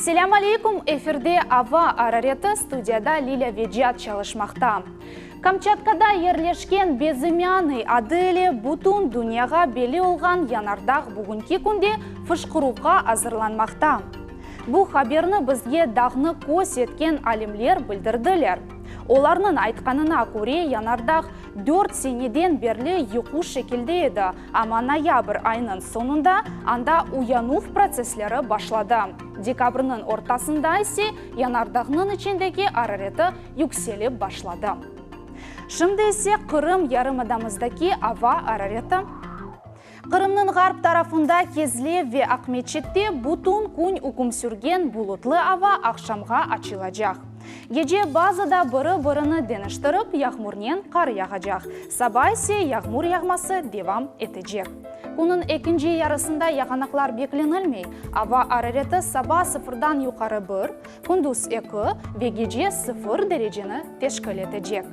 Selâm aleyküm, efirde Ava arareti, studiyada Lilâ Vecat çalışmaqta. Kamçatkada yerleşken Bezımânıy adı ile bütün dünyağa belli olğan yanardağ bugünki künde fışqıruvğa azırlanmaqta. Bu haberni bizge dağnı köz etken alimler bildirdiler. Olarnıñ aytqanına köre, yanardağ dört seneden berli yuqu şekilde edi, amma noyabr ayınıñ soñunda anda uyanuv protsessleri başladı. Dekabrniñ ortasında ise yanardağnıñ içindeki arareti yükselip başladı. Şimdi ise Qırım yarımadamızdaki ava arareti. Qırımnıñ ğarp tarafında Kezlev ve Aqmeçitte bütün kün üküm sürgen bulutlı ava aqşamğa açılacaq. Gece bazıda biri-birini deñiştirip yağmurnen qar yağacaq, saba ise yağmur yağması devam etecek. Künniñ ekinci yarısında yağanaqlar beklenilmey, ava arareti saba sıfırdan yuqarı bir, Kündüz eki ve gece sıfır dereceni teşkil etecek.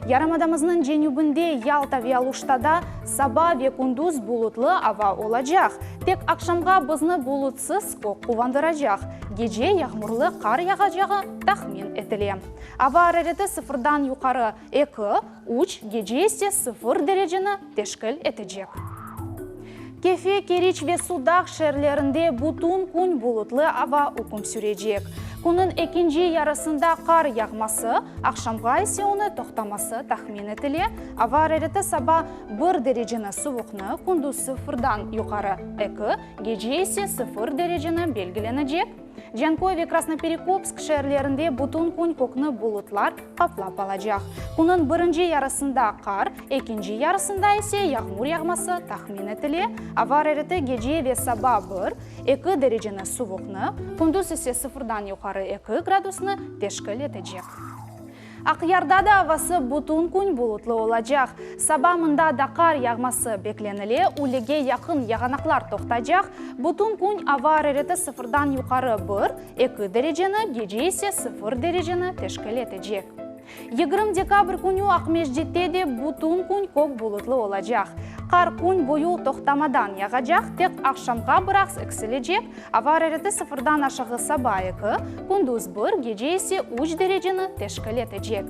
Yarımadamıznıñ cenübinde Yalta ve Aluştada saba ve kündüz bulutlı ava olacaq. Tek aqşamğa bizni bulutsız kök quvandıracaq. Gece yağmurlı qar yağacağı tahmin etile. Ava arareti sıfırdan yuqarı eki, üç, gece ise sıfır dereceni teşkil etecek. Kefe, Keriç ve Sudaq şeerlerinde bütün kün bulutlı ava üküm sürecek. Künniñ ekinci yarısında qar yağması, aqşamğa ise onı toqtaması tahmin etile. Ava arareti saba bir dereceni suvuqnı, kündüz sıfırdan yuqarı eki, gece ise sıfır dereceni belgilenecek. Canköy ve Krasnoperekopsk şeerlerinde bütün kün kökni bulutlar qaplap alacaq. Künniñ birinci yarısında qar, ekinci yarısında ise yağmur yağması tahmin etile. Ava arareti gece ve saba bir, eki dereceni suvuqnı, kündüz ise sıfırdan yuqarı eki gradusnı teşkil etecek. Aqyarda da avası bütün kün bulutlı olacaq. Saba mında da qar yağması beklenile, üylege yaqın yağanaqlar toqtaycaq. Bütün kün ava arareti sıfırdan yuqarı bir, eki dereceni, gece ise sıfır dereceni teşkil etecek. 20 dekabr künü Aqmescitte de bütün kün kök bulutlı olacaq. Qar kün boyu toqtamadan yağacaq, tek aqşamğa biraz eksilecek. Ava arareti sıfırdan aşağı saba eki, kündüz bir, gece ise üç dereceni teşkil etecek.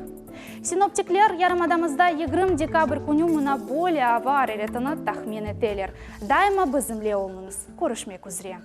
Sinoptikler yarımadamızda 20 dekabr künü mına böyle ava araretini tahmin eteler. Daima bizimle oluñız. Körüşmek üzre.